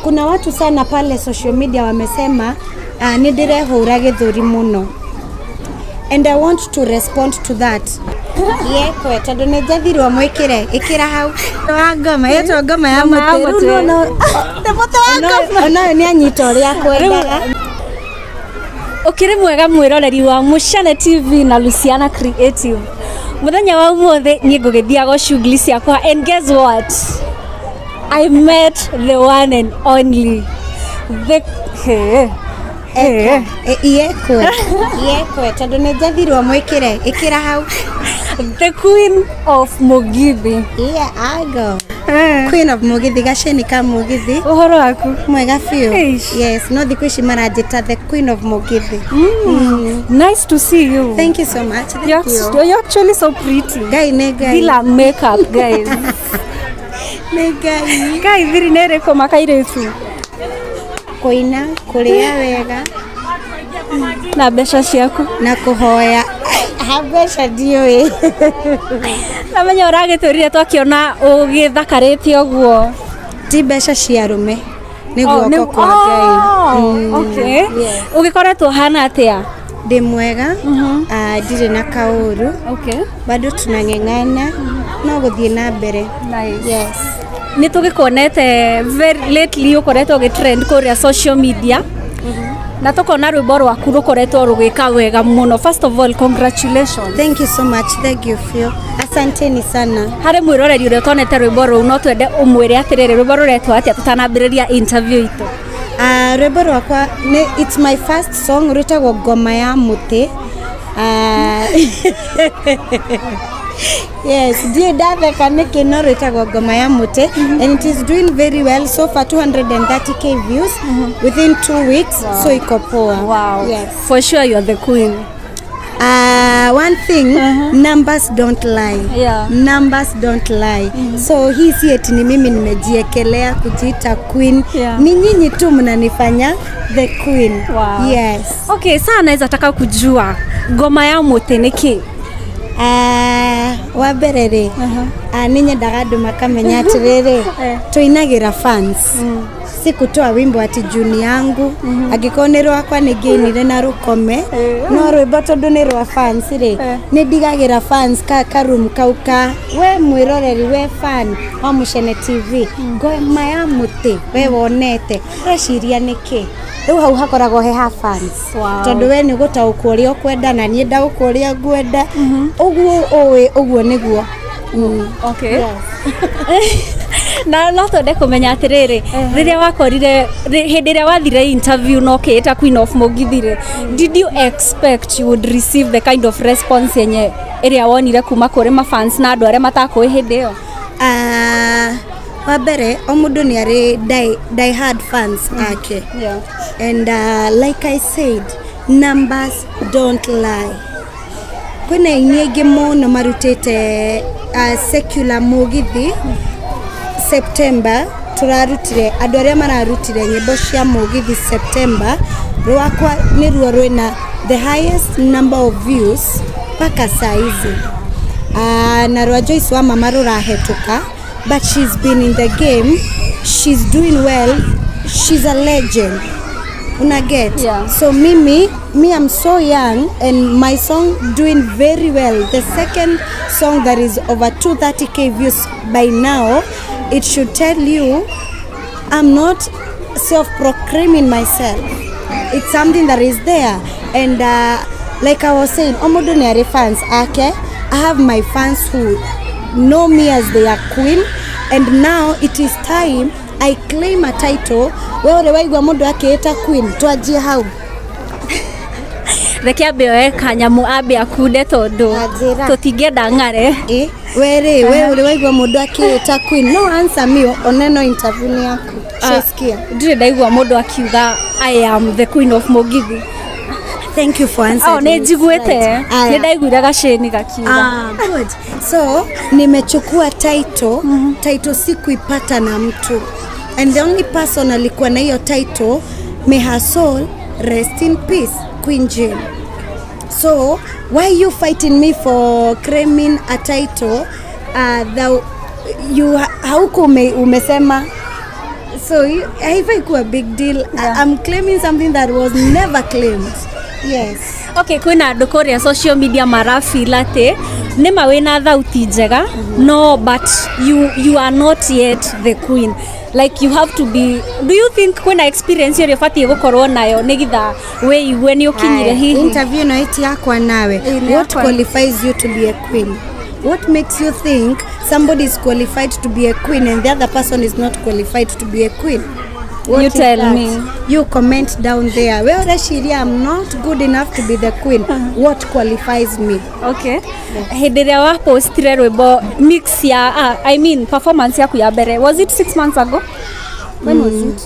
Kuna watu sana pale social media wamesema nĩ ndĩrehũra gĩthũri mũno, and I want to respond to that. Yekwe tondũ nĩ njathirwo mwĩkĩre ĩkĩra hau wa ngoma yetwo ngoma ya mũtĩ. Rĩu no nĩ mũtĩ wa ngoma onayo nĩ anyita ũrĩa akwendaga. Ukiri mwega mwiroreri wa Mucane TV na Luciana Creative. Muthenya wa umuthi niĩ ngũgĩthiaga shughuli ciakwa, and guess what? I met the one and only the hey. Hey. Yekwe yekwe tondũ nĩ njathirwo mwĩkĩre ĩkĩra hau. The Queen of Mugithi. Yeah, I go. Queen of Mugithi, gaceni ka Mugithi. Ũhoro waku? Mwega biũ. Yes, no thikũ ici maranjĩta the Queen of Mugithi. Nice to see you. Thank you so much. Thank you. You're actually so pretty. Ngai nĩ Ngai. Bila makeup, guys. Nĩ Ngai. Ngai thiri nĩ ĩrĩkũ makairĩtu? Kũina, kũrĩa wega. Na mbeca ciaku. Na kũhoya. Ha mbeca ndiũĩ. Namenya ũragĩtwĩrire twakiona ũgĩthakarĩte ũguo. Ti mbeca cia arũme. Nĩ guoko kwa Ngai. Okay. Ũgĩkoretwo hana atĩa? Ndĩ mwega. Ndirĩ na kaũru. Okay. Bado tunang'eng'ana. No gũthiĩ na mbere. Nice. Yes. Nĩ tũgĩkuonete very lately ũkoretwo ũgĩtrend kũrĩa social media. Na tukona rwĩmbo rwaku rũkoretwo rũgĩka wega mũno. First of all, congratulations. Thank you so much. Thank you Phil. Asanteni sana. Harĩ mwĩroreri ũrĩa ũtonete rwĩmbo rũu no twende ũmwĩre atĩrĩrĩ, rwĩmbo rũretwo atĩa tũtanambĩrĩria interview itũ? Rwĩmbo rwakwa it's my first song, rwĩtagwo Ngoma ya Mũtĩ. Yes, ndiĩ ndatheka nĩkĩ, no rwĩtagwo Ngoma ya Mũtĩ, and it is doing very well so far, 230K views within 2 weeks. Wow. So iko poa. Wow. Yes. For sure you are the queen. One thing, numbers don't lie. Yeah. Numbers don't lie. So hii si eti ni mimi nimejiekelea kujiita queen. Yeah. Ni nyinyi tu mnanifanya the queen. Wow. Yes. Okay, sana naweza taka kujua Ngoma ya Mũtĩ nĩ kĩ? Wa mbere rĩ, nĩ nyendaga andũ makamenya atĩrĩrĩ, tũinagĩra fans. Si kutoa wimbo ati juni yangu. Angĩkorwo nĩ rwakwa nĩ ngĩinire na rũkome, no rwĩmbo tondũ nĩ rwa fans rĩ, nĩ ndigagĩra fans ka room kau ka we mwĩroreri, we fan wa Mucene TV, Ngoma ya Mũtĩ we wonete ũreciria nĩkĩ? Rĩu hau hakoragwo he ha fans. Wow. Tondũ we nĩ ũgũtaũkwo ũrĩa ũkwenda na niĩ ndaũkwo ũrĩa ngwenda. Ũguo ũĩ ũguo nĩguo. Okay. Yes. Na no twende kũmenya atĩrĩrĩ, rĩrĩa wakorire hĩndĩ ĩrĩa wathire interview na ũkĩĩta Queen of Mugithi rĩ, did you expect you would receive the kind of response yenye ĩrĩa wonire kuma kũrĩ mafans na andũ arĩa matakũĩ hĩndĩ ĩyo? Wa mbere o mũndũ nĩ arĩ die hard fans ake. Yeah. And like I said, numbers don't lie. Kwĩna aini aingĩ mũno marutĩte secular Mugithi. September turarutire andũ arĩa mararutire nyĩmbo cia Mugithi September, rwakwa nĩruo rwĩna the highest number of views mpaka saa hizi. Na rwa Joyce wa mama rũrahetũka, but she's been in the game, she's doing well, she's a legend. Una get? Yeah. So mimi, me I'm so young and my song doing very well. The second song that is over 230K views by now, it should tell you I'm not self-proclaiming myself. It's something that is there. And like I was saying, o mũndũ nĩ arĩ fans ake. I have my fans who know me as their queen, and now it is time I claim a title. We ũrĩ waigua mũndũ akĩĩta queen, twanjie hau. Reke ambe oe kanyamũ ambe akunde tondũ Anjĩra. tũtingĩenda ng'are. We rĩ, we ũrĩ waigua mũndũ akĩĩta queen? No answer me, oneno interview nĩ yaku. Sheskia. Ndirĩ ndaigua mũndũ akiuga I am the Queen of Mugithi. Thank you for answering. Oh, nĩ njiguĩte. Right. Nĩ Aya. ndaiguire gacĩni gakiuga. Good. So, nimechukua title. Title sikuipata na mtu. And the only person alikuwa na hiyo title, may her soul rest in peace, Queen Jane. So, why you fighting me for claiming a title? You hauko umesema So haifai kuwa big deal. I'm claiming something that was never claimed. Yes. Okay, kwina andu kuria social media marafeel ati nima wina thauti njega, no, but you are not yet the queen, like you have to be. Do you think kwina experience ĩrĩa ũbatiĩ gũkorwo nayo nĩgetha wĩigue nĩ ũkinyire? Aye, Hihi interview ĩno ĩti yakwa nawe. Ĩ, nĩ What yakwa. qualifies you to be a queen? What makes you think somebody is qualified to be a queen and the other person is not qualified to be a queen? What You is tell that? Me. You comment down there. We ũreciria I'm not good enough to be the queen. What qualifies me? Okay, hĩndĩ ĩrĩa wapostire rwĩmbo mix ya I mean performance yaku ya mbere, was it 6 months ago? When was it?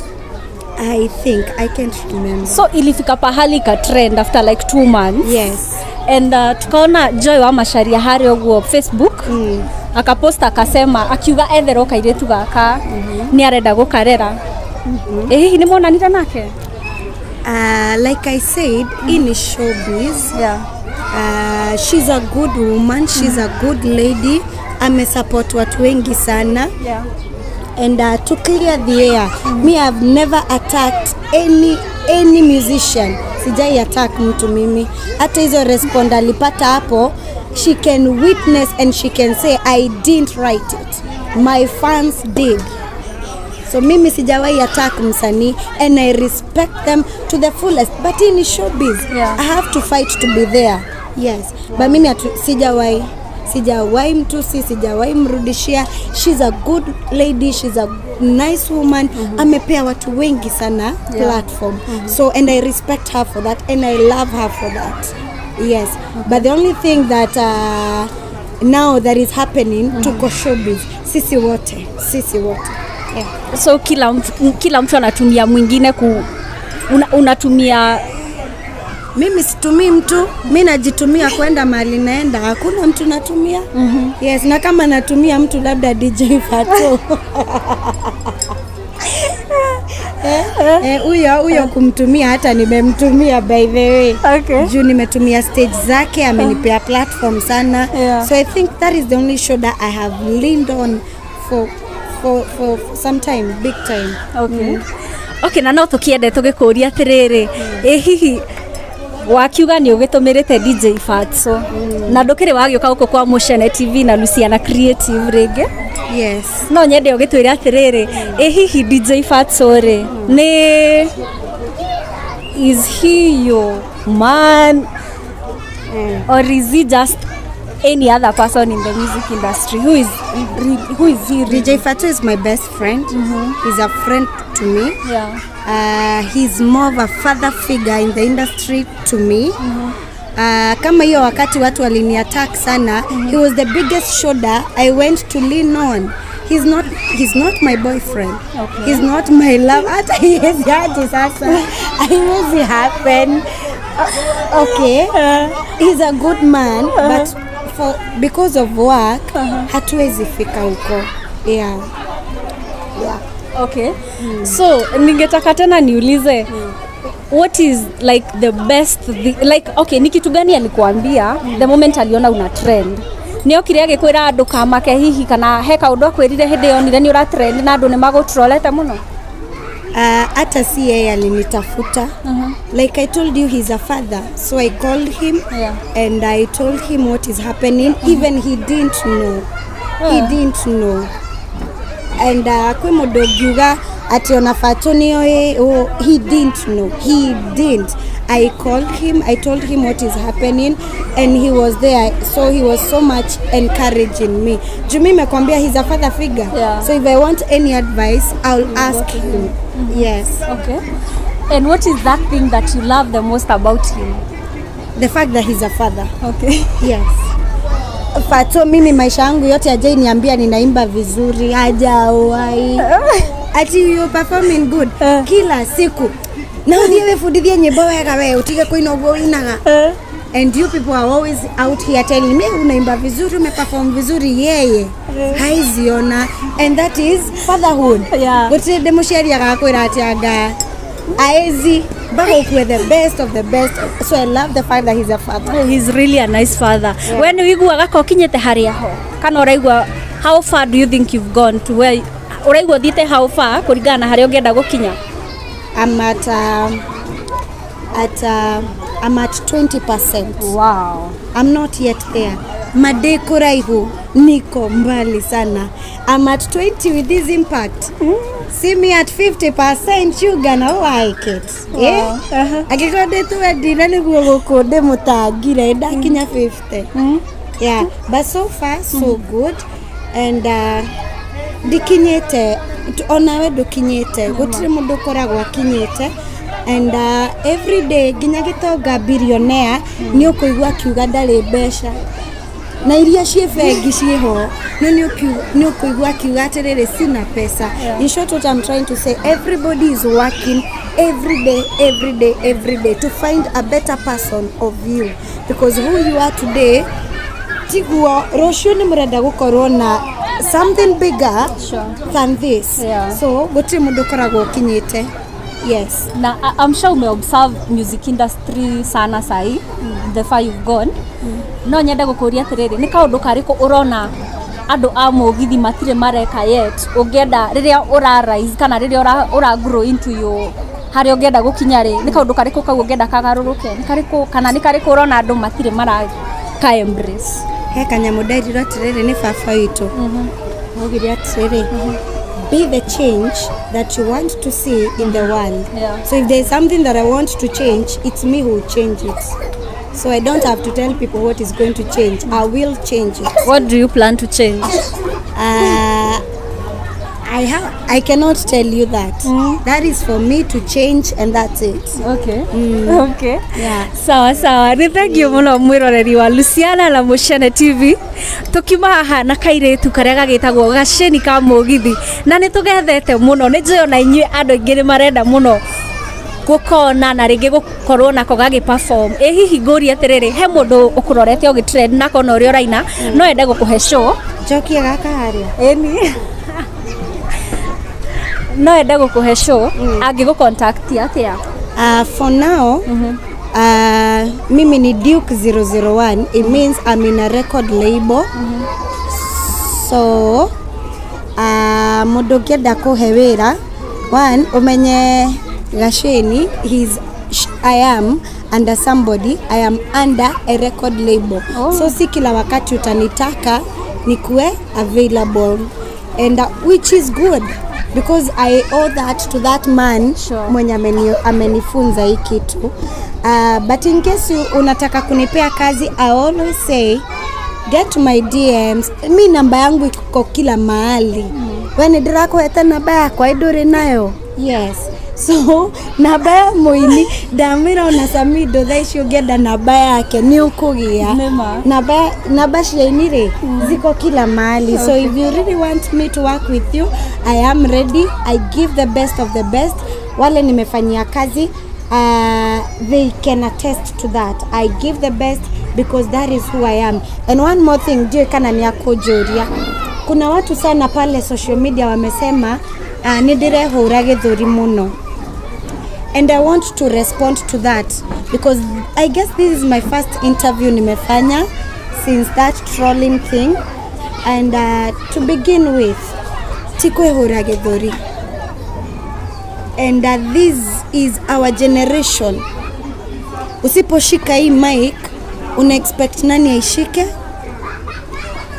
I think I can't remember. So ilifika pahali ka trend after like 2 months. Yes. And tukaona Joy wa Macharia harĩa ũguo Facebook akapost, akasema, akiuga etherwo kairĩtu gaka nĩ arenda gũkarera. Ĩ hihi nĩ monanire nake? Like I said, in showbiz, Yeah. She's a good woman, she's a good lady. Amesupport watu wengi sana. And to clear the air, me, I've never attacked any musician. Sijai attack mtu mimi. Hata hizo respond alipata hapo, she can witness and she can say I didn't write it, my fans did. So mimi sijawahi attack msanii and I respect them to the fullest, but in showbiz, I have to fight to be there. Yes, but mimi sijawahi mtusi, sijawahi mrudishia. She's a good lady, she's a nice woman. Amepea watu wengi sana platform. So, and I respect her for that and I love her for that. Yes, but the only thing that now that is happening, tuko showbiz sisi wote, sisi wote, yeah. So kila mtu anatumia mwingine unatumia Mimi situmii mtu, mi najitumia kwenda mahali naenda, hakuna mtu natumia. Yes, na kama natumia mtu, labda DJ Fato. Huyo kumtumia, hata nimemtumia, by the way. Juu nimetumia stage zake, amenipea platform sana. So I think that is the only show that I have leaned on for some time, big time. Okay, na no tukiende tugikuria atiriri, ĩ hihi wakiuga nĩ ũgĩtũmĩrĩte DJ Fatso na ndũkĩrĩ wagĩũka gũkũ kwa Mũcene TV na Luciana Creative rĩngĩ? Yes. No nyende ũgĩtwĩre atĩrĩrĩ, ĩ hihi DJ Fatso rĩ, nĩ is he your man or is he just any other person in the music industry? Who is he really? DJ Fato is my best friend. He's a friend to me. He's more of a father figure in the industry to me. Kama hiyo wakati watu waliniattack sana, he was the biggest shoulder I went to lean on. He's not my boyfriend. He's not my love. Hata haiwezi, hadi sasa haiwezi happen. Okay. He's a good man, but for because of work hatuwezi fika huko. Yeah. Okay. So ningetaka tena niulize, what is like the best like, okay, ni kitu gani alikuambia the moment aliona una trend? Nĩ okire agĩkwĩra andũ kamake hihi, kana he kaũndũ akwĩrire hĩndĩ yonire nĩ ũra trend na andũ nĩ magũtrolete mũno? Hata si yeye alinitafuta. Like I told you, he's a father, so I called him and I told him what is happening. Even he didn't know. He didn't know. And kwĩ mũndũ ũngiuga atĩ ona Fato nĩoĩ? Oh, he didn't know. He didn't. I called him, I told him what is happening and he was there, so he was so much encouraging me. Juu mimi nimekwambia, he's a father figure. So if I want any advice, I'll ask him. Yes. Okay. And what is that thing that you love the most about him? The fact that he's a father. Yes. Fato, mimi maisha yangu yote hajai niambia ninaimba vizuri, hajawahi. Ati you performing good kila siku. Na uthie wibundithie nyimbo wega we, utige kuina uguo uinaga. And you people are always out here telling me unaimba vizuri, umeperform vizuri, yeye haiziona, and that is fatherhood. Gũtirĩ ndĩ mũciari agakwĩra atĩ anga aezi mpaka ukuwe the best of the best. So I love the fact that he's a father. Oh, he's really a nice father. We nĩ wiguaga ko ũkinyĩte harĩa ho, kana ũraigua, how far do you think you've gone to where Ũraigua ũthiĩte how far kũringana na harĩa ũngĩenda gũkinya? I'm at 20%. Wow. I'm not yet there. Made kuraihu, niko mbali sana. I'm at 20 with this impact. See me at 50%, you gonna like it. Wow. Yeah? Angĩkorwo ndĩtwendire nĩguo gũkũ ndĩmũtangire ndakinya 50. Yeah, but so far so good and ndikinyĩte onawe ndũkinyĩte gũtirĩ mũndũ ũkoragwo akinyĩte and every day nginya gĩtonga billionaire nĩ ũkũigua akiuga ndarĩ mbeca na iria ciĩ bengi ciĩho no nĩ ũkũigua akiuga atĩrĩrĩ sina pesa. In short, what I'm trying to say, everybody is working every day, every day, every day to find a better person of you, because who you are today tiguo rũciũ nĩ mũrenda gũkorwo na something bigger than this. So gũtirĩ mũndũ ũkoragwo ũkinyĩte. Yes. Na I'm sure ume observe music industry sana sahi, the far you've gone. No nyende gũkũria atĩrĩrĩ, nĩ kaũndũ karĩkũ ũrona andũ a mũgithi matirĩ mareka yet ũngĩenda rĩrĩa ũra rise kana rĩrĩa ũra grow into your harĩa ũngĩenda gũkinya rĩ, nĩ kaũndũ karĩkũ kau ũngĩenda kagarũrũke, nĩ karĩkũ kana nĩ karĩkũ ũrona andũ matirĩ mara ka embrace? He kanyamũ nderirwo atĩrĩrĩ nĩ baba witũ. Augire atĩrĩrĩ, be the change that you want to see in the world. So if there is something that I want to change, it's me who will change it. So I don't have to tell people what is going to change. I will change it. What do you plan to change? I cannot tell you that. That is for me to change and that's it. Okay. Okay. Yeah. Sawa sawa. Nĩ thank you mũno mwĩroreri wa Luciana na Mũcene TV. Tũkiuma haha na kairĩtu karĩa gagĩtagwo Gaceni ka Mũgithi na nĩ tũgethete mũno, nĩ njũĩ ona inyuĩ andũ aingĩ nĩ marenda mũno gũkona na rĩngĩ gũkorwo nako gagĩ perform. Ĩ hihi ngũrie atĩrĩrĩ, he mũndũ ũkũrorete ũgĩ trend nako na ũrĩa ũraina no ende gũkũhe show? Njokie gaka harĩa. Ĩni no ende gũkũhe show, angĩgũ contact atĩa? For now, mimi ni Duke 001. It means I'm in a record label. So, mũndũ ũngĩenda kũhe wĩra, one, ũmenye Gaceni, I am under somebody, I am under a record label. Oh. So si kila wakati utanitaka nikuwe available, and which is good because I owe that to that man mwenye amenifunza hii kitu. But in case you unataka kunipea kazi, I always say get to my DMs. Mi namba yangu iko kila mahali. We nĩ ndĩrakũhete namba yakwa ndũrĩ nayo? Yes. So namba ya mũini ndamwĩra ona Samido thaa ici ũngĩenda namba yake nĩ ũkũgĩa. Nĩma. Namba cia aini rĩ ziko kila mahali. So if you really want me to work with you, I am ready. I give the best of the best. Wale nimefanyia kazi, they can attest to that. I give the best because that is who I am. And one more thing, ndiũĩ kana nĩ akũnjũria. Kuna watu sana pale social media wamesema nĩ ndĩrehũra gĩthũri mũno. And I want to respond to that because I guess this is my first interview nimefanya since that trolling thing. And to begin with, ti kwĩhũra gĩthũri. And this is our generation. Usiposhika hii mic, una expect nani aishike?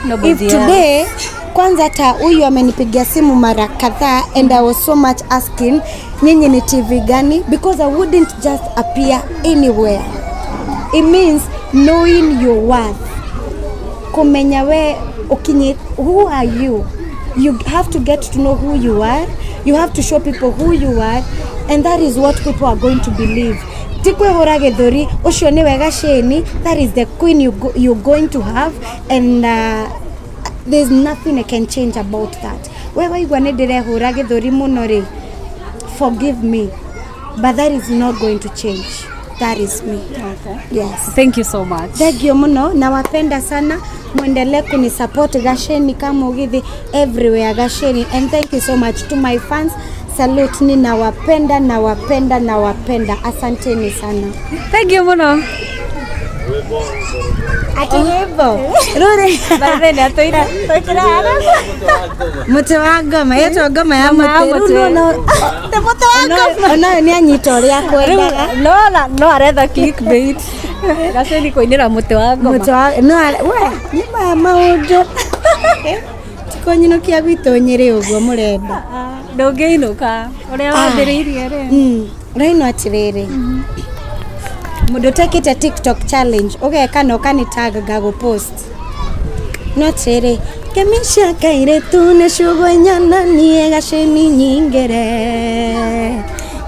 Nobody If today, kwanza hata huyu amenipigia simu mara kadhaa and I was so much asking nyinyi ni TV gani, because I wouldn't just appear anywhere. It means knowing your worth. Kumenya we ukinye, who are you? You have to get to know who you are. You have to show people who you are, and that is what people are going to believe. Ti kwĩhũra gĩthũri, ũcio nĩwe Gaceni, that is the queen you're going to have, and there's nothing I can change about that. We waigua nĩ ndĩrehũra gĩthũri mũno rĩ, forgive me, but that is not going to change. That is me. Okay. Yes. Thank you so much. Thank you muno, nawapenda sana, muendelee kunisupport Gaceni kama Mugithi everywhere Gaceni, and thank you so much to my fans. Salute, ninawapenda, nawapenda, nawapenda. Asanteni sana. Thank you muno. Ati rwĩmbo rũrĩ By atũira twĩkĩra mũtĩ wa ngoma yetwo ngoma ya mũtĩ. Rĩu no mũtĩ wa ngoma onayo nĩ anyita ũrĩa akwendaga. No no aretha clickbait. Gaceni kũinĩra mũtĩ wa ngoma. Mũtĩ wa no we nyuma ya maũndũ tikũnyinũkia gwitũ Nyĩrĩ ũguo mũrenda. Ndũngĩinũka ũrĩa wambĩrĩirie rĩ. Raino atĩrĩrĩ, mũndũ ũtekĩte TikTok challenge ũgeka na ũkanitag ngagũpost no atĩrĩrĩ, ngemi cia kairĩtu nĩ ciugo nyonanie gaceni nyingĩre,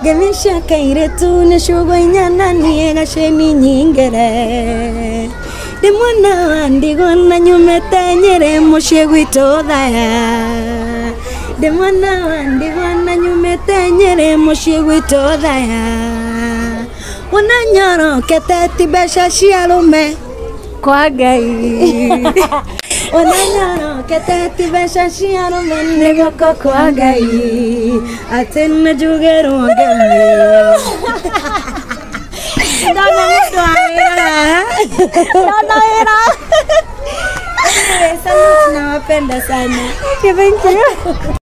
ngemi cia kairĩtu nĩ ciugo nyonanie gaceni nyingĩre, ndĩ mwana wa ndigwa na nyumĩte Nyĩrĩ mũciĩ gwitũ Thaya, ndĩ mwana wa ndigwa na nyumĩte Nyĩrĩ mũciĩ gwitũ Thaya, wona nyorokete ti mbeca cia arũme kwa Ngai. Wona nyorokete ti mbeca cia arũme nĩ guoko kwa Ngai, atĩ nĩ njugĩrwo ngemi. Ndona mũndũ wa wĩra haha. Ndona wĩra. Anyway, salute, nawapenda sana. Thank you.